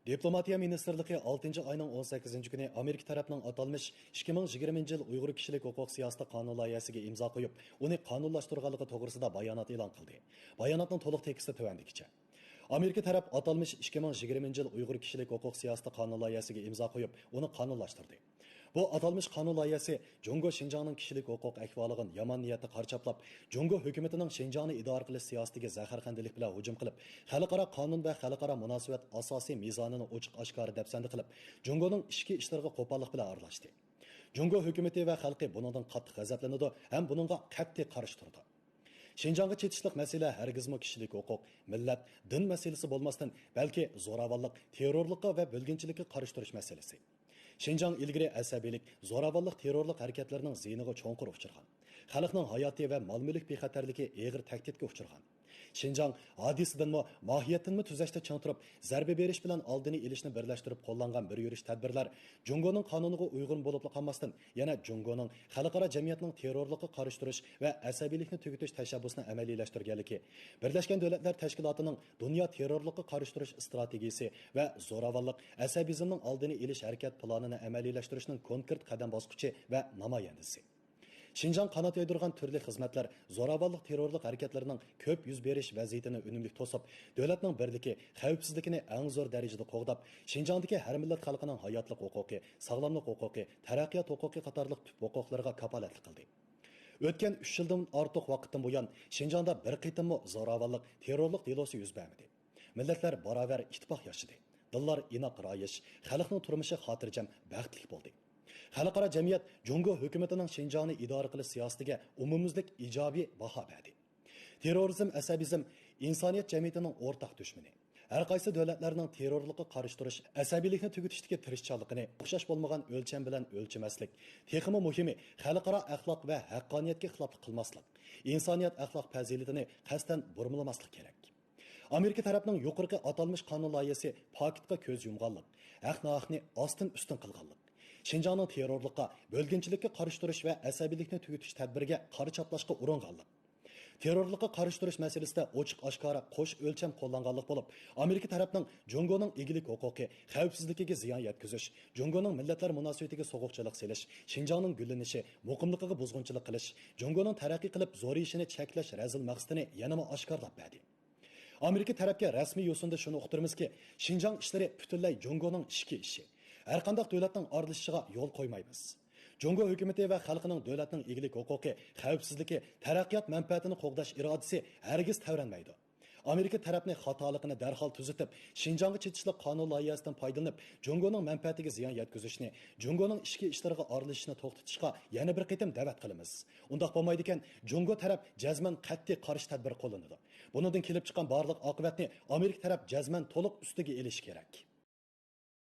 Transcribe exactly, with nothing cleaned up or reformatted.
دىپلوماتىيە مىنىستىرلىقى ئالتىنچى ئاينىڭ ئون سەككىزىنچى كۈنى ئامېرىكا تەرەپنىڭ ئاتالمىش ئىككى مىڭ يىگىرمىنچى يىل ئۇيغۇر كىشىلىك ھوقۇق سىياسىتى قانۇن لايىھەسىگە ئىمزا قويۇپ، ئۇنى قانۇنلاشتۇرغانلىقى توغرىسىدا بايانات ئېلان قىلدى. باياناتنىڭ تولۇق تېكىستى تۆۋەندىكىچە. ئامېرىكا تەرەپ ئاتالمىش ئىككى مىڭ يىگىرمىنچى يىل ئۇيغۇر كىشىلىك ھوقۇق سىياسىتى قانۇن لايىھەسىگە ئىمزا قويۇپ، ئۇنى قانۇنلاشتۇردى. بۇ ئاتالمىش قانۇن لايىھەسى جۇڭگو شىنجاڭنىڭ كىشىلىك ھوقۇق ئەھۋالىغا يامان نىيەتتە قارا چاپلاپ، جۇڭگو ھۆكۈمىتىنىڭ شىنجاڭنى ئىدارە قىلىش سىياسىتىگە زەھەرخەندىلىك بىلەن ھۇجۇم قىلىپ، خەلقئارا قانۇن ۋە خەلقئارا مۇناسىۋەت ئاساسىي مىزانىنى ئوچۇق ئاشكارا دەپسەندە قىلىپ، جۇڭگونىڭ ئىچكى ئىشلىرىغا قوپاللىق بىلەن ئارىلاشتى. جۇڭگو ھۆكۈمىتى ۋە خەلقى بۇنىڭدىن قاتتىق غەزەپلىنىدۇ ھەم بۇنىڭغا قەتئىي قارشى تۇرىدۇ. شىنجاڭغا چېتىشلىق مەسىلە ھەرگىزمۇ كىشىلىك ھوقۇق، مىللەت، دىن مەسىلىسى بولماستىن، بەلكى زوراۋانلىق، تېررورلۇققا ۋە بۆلگۈنچىلىككە قارشى تۇرۇش مەسىلىسى. شىنجاڭ ئىلگىرى ئەسەبىيلىك، زوراۋانلىق، تېررورلۇق ھەرىكەتلىرىنىڭ زىيىنىغا چوڭقۇر ئۇچرىغان. خەلقنىڭ ھاياتى ۋە مال-مۈلۈك بىخەتەرلىكى ئېغىر تەھدىتكە ئۇچرىغان. شىنجاڭ ھادىسىدىنمۇ، ماھىيەتتىنمۇ تۈزەشتە چىڭ تۇرۇپ، زەربە بېرىش بىلەن ئالدىنى ئېلىشنى بىرلەشتۈرۈپ قوللانغان بىر يۈرۈش تەدبىرلەر جۇڭگونىڭ قانۇنىغا ئۇيغۇن بولۇپلا قالماستىن، يەنە جۇڭگونىڭ خەلقئارا جەمئىيەتنىڭ تېررورلۇققا قارشى تۇرۇش ۋە ئەسەبىيلىكنى تۈگىتىش تەشەببۇسىنى ئەمەلىيلەشتۈرگەنلىكى، بىرلەشكەن دۆلەتلەر تەشكىلاتىنىڭ دۇنيا تېررورلۇققا قارشى تۇرۇش ئىستراتېگىيىسى ۋە زوراۋانلىق، ئەسەبىزمنىڭ ئالدىنى ئېلىش ھەرىكەت پىلانىنى ئەمەلىيلەشتۈرۈشنىڭ كونكرېت قەدەم باسقۇچى ۋە نامايەندىسى. شىنجاڭ قانات يايدۇرغان تۈرلۈك خىزمەتلەر زوراۋانلىق، تېررورلۇق ھەرىكەتلىرىنىڭ كۆپ يۈز بېرىش ۋەزىيىتىنى ئۈنۈملۈك توسۇپ، دۆلەتنىڭ بىرلىكى، خەۋپسىزلىكىنى ئەڭ زور دەرىجىدە قوغداپ، شىنجاڭدىكى ھەر مىللەت خەلقىنىڭ ھاياتلىق ھوقۇقى، ساغلاملىق ھوقۇقى، تەرەققىيات ھوقۇقى قاتارلىق تۈپ ھوقۇقلىرىغا كاپالەتلىك قىلدى. ئۆتكەن ئۈچ يىلدىن ئارتۇق ۋاقىتتىن بۇيان، شىنجاڭدا بىر قېتىممۇ زوراۋانلىق، تېررورلۇق دېلوسى يۈز بەرمىدى. مىللەتلەر باراۋەر ئىتتىپاق ياشىدى. دىنلار ئىناق رايىش، خەلقنىڭ تۇرمۇشى خاتىرجەم، بەختلىك بولدى. خەلقئارا جەمئىيەت جۇڭگو ھۆكۈمىتىنىڭ شىنجاڭنى ئىدارە قىلىش سىياسىتىگە ئومۇميۈزلۈك ئىجابىي باھا بەردى. تېررورىزم، ئەسەبىزم ئىنسانىيەت جەمئىيىتىنىڭ ئورتاق دۈشمىنى. ھەر قايسى دۆلەتلەرنىڭ تېررورلۇققا قارشى تۇرۇش، ئەسەبىيلىكنى تۈگىتىشتىكى تىرىشچانلىقىنى ئوخشاش بولمىغان ئۆلچەم بىلەن ئۆلچىمەسلىك، تېخىمۇ مۇھىمى، خەلقئارا ئەخلاق ۋە ھەققانىيەتكە خىلاپلىق قىلماسلىق، ئىنسانىيەت ئەخلاق پەزىلىتىنى قەستەن بۇرمىلىماسلىق كېرەك. ئامېرىكا تەرەپنىڭ يۇقىرىقى ئاتالمىش قانۇن لايىھەسى پاكىتقا كۆز يۇمغانلىق، ھەق-ناھەقنى ئاستىن-ئۈستۈن قىلغانلىق، شىنجاڭنىڭ تېررورلۇققا، بۆلگۈنچىلىككە قارشى تۇرۇش ۋە ئەسەبىيلىكنى تۈگىتىش تەدبىرىگە قارا چاپلاشقا ئۇرۇنغانلىق، تېررورلۇققا قارشى تۇرۇش مەسىلىسىدە ئوچۇق-ئاشكارا قوش ئۆلچەم قوللانغانلىق بولۇپ، ئامېرىكا تەرەپنىڭ جۇڭگونىڭ ئىگىلىك ھوقۇقى، خەۋپسىزلىكىگە زىيان يەتكۈزۈش، جۇڭگونىڭ مىللەتلەر مۇناسىۋىتىگە سوغۇقچىلىق سېلىش، شىنجاڭنىڭ گۈللىنىشى، مۇقىملىقىغا بۇزغۇنچىلىق قىلىش، جۇڭگونىڭ تەرەققىي قىلىپ زورىيىشىنى چەكلەش رەزىل مەقسىتىنى يەنىمۇ ئاشكارىلاپ بەردى. ئامېرىكا تەرەپكە رەسمىي يوسۇندا شۇنى ئۇقتۇرىمىزكى، شىنجاڭ ئىشلىرى پۈتۈنلەي جۇڭگونىڭ ئىچكى ئىشى. ھەرقانداق دۆلەتنىڭ ئارىلىشىشىغا يول قويمايمىز. جۇڭگو ھۆكۈمىتى ۋە خەلقىنىڭ دۆلەتنىڭ ئىگىلىك ھوقۇقى، خەۋپسىزلىكى، تەرەققىيات مەنپەئەتىنى قوغداش ئىرادىسى ھەرگىز تەۋرەنمەيدۇ. ئامېرىكا تەرەپنى خاتالىقىنى دەرھال تۈزىتىپ، شىنجاڭغا چېتىشلىق قانۇن لايىھەسىدىن پايدىلىنىپ، جۇڭگونىڭ مەنپەئەتىگە زىيان يەتكۈزۈشنى، جۇڭگونىڭ ئىچكى ئىشلىرىغا ئارىلىشىشنى توختىتىشقا يەنە بىر قېتىم دەۋەت قىلىمىز. ئۇنداق بولمايدىكەن، جۇڭگو تەرەپ جەزمەن قەتئىي قارشى تەدبىر قوللىنىدۇ. بۇنىڭدىن كېلىپ چىققان بارلىق ئاقىۋەتنى ئامېرىكا تەرەپ جەزمەن تولۇق ئۈستىگە ئېلىشى كېرەك.